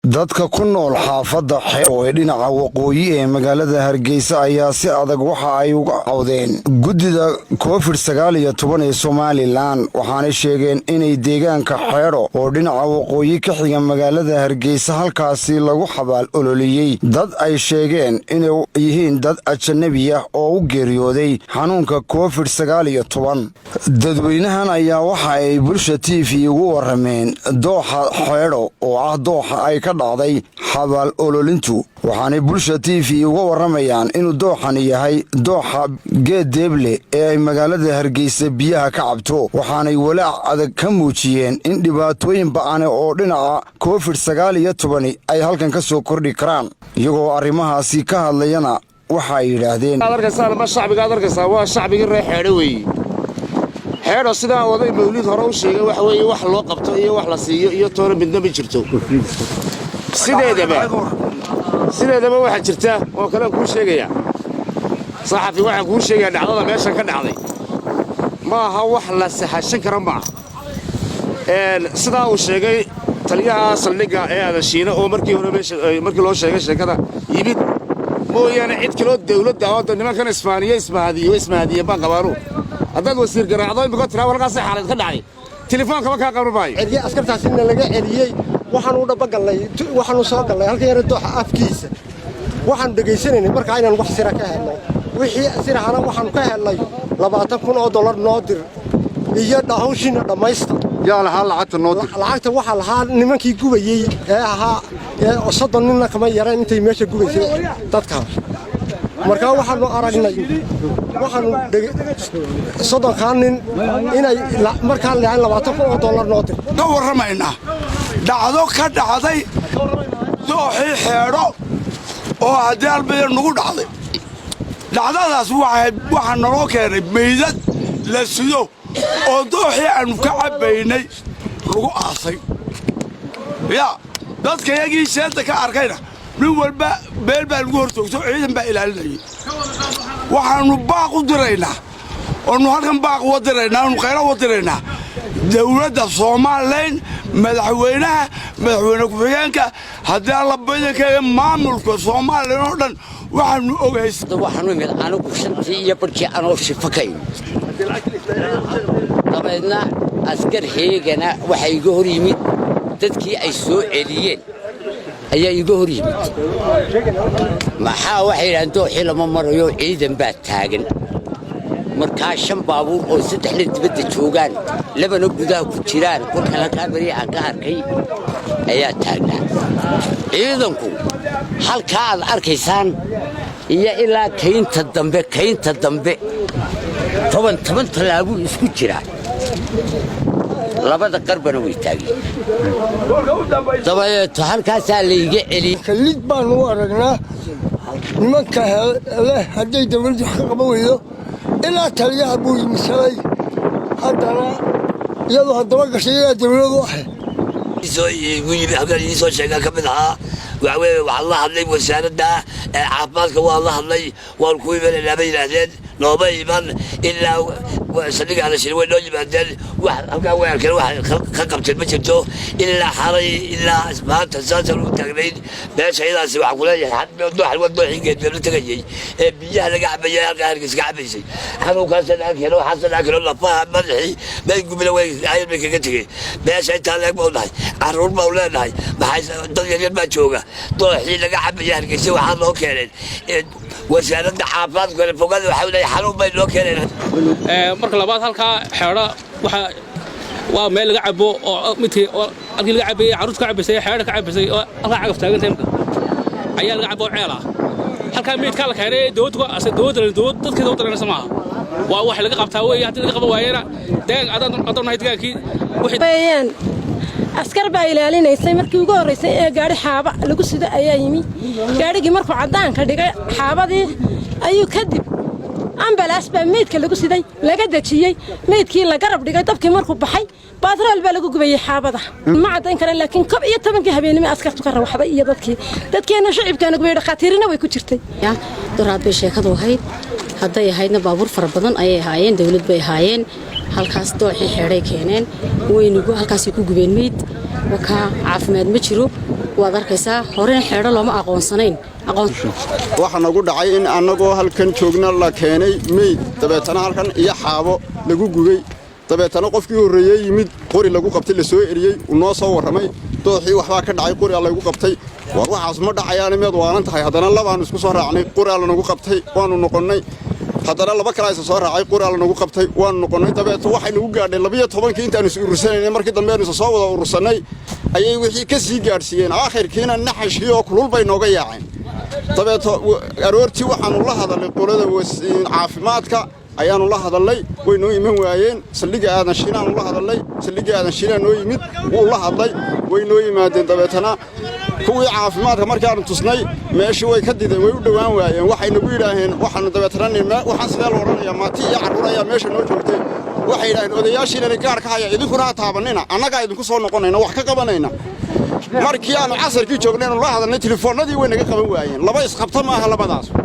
Dadka ku nool xaafadda Xeero ee dhinaca waqooyi ee magaalada Hargeysa ayaa si adag waxa ay uga cawdeen guddida COVID-19 ee Somaliland, waxaanay sheegeen inay deegaanka Xeedho oo dhinaca waqooyi ka xiga magaalada Hargeysa halkaasi lagu xabaal ololiyey dad ay sheegeen inay yihiin dad ajanabiya oo u geeriyooday xanuunka COVID-19. Dadweynahan ayaa waxa ay Bulsha TV ugu warameen dooxa Xeedho oo ah dooxa ay ka dhacday xabaal ololintu, waxaanay Bulsha TV uga warramayaan inuu dooxani yahay dooxa Geed Deeble ee ay magaalada Hargeysa biyaha ka cabto. Waxaanay walaac adag ka muujiyeen in dhibaatooyin ba'ane oo dhinaca COVID-19 ay halkan ka soo kordhi karaan. Iyagoo arrimahaasi ka hadlayana waxa ay yidhaahdeen: Aad arkaysaan ma shacbiga aad arkaysaa waa shacbigii reer Xeedho weeye. Xeedho sidaan oday Mawlid hore u sheegay, waxa weeye wax loo qabto iyo wax la siiyo iyo toona midna ma jirto. Sideedaba waxaa jirta oo kale aan kuu sheegayaa, saxafi, waxaan kuu sheegayaa dhacdada meeshan ka dhacday ma aha wax la sahashan kara ma aha. Sidaa uu sheegay taliyaha saldhigga ee Adashiina oo markii hore meesha markii loo sheegay sheekada yimid mooyaane, cid kaloo dawladda oo nimankan Isbaaniya ismahadiyo ismahadiyeen baan qabaanu. Haddaad wasiir garaacdo imika tiraa warkaasay xaalad ka dhacday, telefoonkaba kaa qaban maayo. Celiyey askartaasina laga celiyey. Waxaanu dhabagallay, waxaanu soo gallay halkan yara dooxa afkiisa. Waxaanu dhegaysanaynay markaa inaan wax sira ka helno. Wixii sirahana waxaanu ka hellay $20,000 noo dir iyo hawshiina dhammaysta. Yaa lahaa lacagta noo dir? Lacagta waxaa lahaa nimankii gubayey ee ahaa 30 ninna kama yareen intay meesha gubaysay dadka. Markaa waxaanu aragnay, waxaanu 30-kaa nin inay markaa leeyahay $20,000 noo dir. Ka warramaynaa dhacdo ka dhacday dooxii Xeedho oo haddii Albaya nagu dhacday. Dhacdadaas waxaa naloo keenay meydad la sido oo dooxii aannu ka cabbaynay lagu aasay. Yaa dadka yagii sheenta ka arkayna nin walba beel baa lagu hortoogto, ciidan baa ilaalinayay. Waxaannu baaq u diraynaa oonu halkan baaq uga diraynaa, oonu qaylo uga diraynaa dawladda Somaliland, madaxweynaha, madaxweyne ku-xigeenka, haddii Alla badankeega, maamulka Somaliland oo dhan. Waxaanu ogahay Waxaanu imid anigu 5:30 anoo shifakay. Dabeedna askar heegana waxaa iga hor yimid dadkii ay soo celiyeen ayaa iga hor yimid. Maxaa waxay yidhahdeen, dooxii lama marayo, ciidan baa taagan. Markaa shan baabuur oo saddexna dibadda joogaan, labana gudaha ku jiraan, kolkan halkaa beri aan ka arkay ayaa taagnaa ciidanku. Halkaa aad arkaysaan iyo ilaa kaynta dambe, kaynta dambe toban toban tallaabuu isku jiraa. Labada qarbana way taageen. Dabadeeto halkaasaa layga celiyey. Lid baanu u aragnaa nimanka leh. Hadday dawladdu wax ka qaban weydo, ilaa taliyaha buu yimi shalay, haddana iyadoo haddaba gashay iyagaa dawladu ah. Halkan ii soo sheegaa ka mid ahaa waxa weeye, waxaan la hadlay wasaaradda caafimaadka, waan la hadlay, waan ku imanaynaa bay yidhaahdeen. Nooma iman. Ilaa saldhigga Adashir way noo yimaadeen. Wax halkaa way arkeen, wax ka qabteen ma jirto. Ilaa xalay ilaa maanta saasaan ugu taagnayn meesha iyadaasi. Waxaan kuleeyahay dooxan waa dooxii Geedbeebla tegayey ee biyaha laga cabayay, halkaa Hargeysa ka cabaysay. Xanuunkaasa naga keeno, waxaasa naga keeno, lafaha madaxii may gubina, way ayar bay kaga tegey. Meesha intaa leeg bau nahay, carruur bau leenahay, maxay dad yaryar baa jooga. Dooxii laga cabaya Hargeysa waxaa noo keeneen wasaaradda caafimaadka kale fogada. Waxaa leeyahay xanuun bay noo keeneen. Marka labaad, halkaa Xeedho waxa waa meel laga cabo oo midkii halkii laga cabayay, carruurtu ka cabaysay, Xeedho ka cabaysay, oo halkaa cagaf taaganta imka ayaa laga cabo, ceel ah. Halkaa meydkaa la keenay dowladdu, dowladda dowlad dadkeeda u daranaysa maaha, waa wax laga qabtaa weeye. Haddii laga qaban waayana deegaan adaan nahay degaankii. Weeyaan askar baa ilaalinaysay. Markii ugu horraysay ee gaadhi xaaba lagu sido ayaa yimi. Gaadhigii markuu caddaanka dhigay xaabadii ayuu kadib ambalaas baa meydka lagu siday laga dejiyey. Meydkii la garab dhigay dabkii markuu baxay, baatrool baa lagu gubayey xaabada. Ma caddayn kara, laakiin 11-kii habeenimo askartu ka rawaxday iyo dadkii dadkeenna shacibkaana gubayey, dhakhaatiirina way ku jirtay. Doraad bay sheekadu ahayd. Hadday ahaydna baabuur fara badan ayay ahaayeen, dawlad bay ahaayeen. Halkaas dooxii Xeedhay keeneen, waynu halkaasay ku gubeen meyd. Wakaa caafimaad ma jiro, waad arkaysaa. Horena Xeedho looma aqoonsanayn. Waxaa nagu dhacay in annagoo halkan joogna la keenay meyd, dabeetana halkan iyo xaabo lagu gubay. Dabeetana qofkii horreeyey yimid, qori lagu qabtay, la soo eriyey. Uu noo soo warramay: "Dooxii waxbaa ka dhacay, qori aa laygu qabtay." "War waxaas ma dhacayaane, miyaad waalan tahay?" Haddana labaannu isku soo raacnay, qori aa lanagu qabtay, waannu noqonnay. Haddana laba kalaa isa soo raacay, qori aa lanagu qabtay, waannu noqonnay. Dabeeto waxay nagu gaadhay 12-kii intaannu is urursanaynay. Markii dambe aanu isa soo wada urursannay ayay wixii ka sii gaadhsiiyeen. Aakhirkiina naxashkii oo kulul bay nooga yaaceen. Dabeeto aroortii waxaannu la hadalnay qolada caafimaadka ayaannu la hadalnay, way noo iman waayeen. Saldhigga Aadan Shiinaannu la hadalnay, saldhigga Aadan Shiinaa noo yimid, wuu la hadlay, way noo yimaadeen. Dabeetana kuwii caafimaadka markaannu tusnay meeshii, way ka dideen, way u dhowaan waayeen. Waxay nagu yidhaaheen, waxaannu dabeetana, waxaan sidee la odhanayaa? Maati iyo carruur ayaa meesha noo joogtay. Waxay yidhaaheen odayaashiinani gaar ka haya, idinkuna ha taabannina, annagaa idinku soo noqonayna, wax ka qabanayna. Markii aannu casarkii joognay aanu la hadalnay, telefoonnadii way naga qaban waayeen. Laba isqabta maaha labadaas.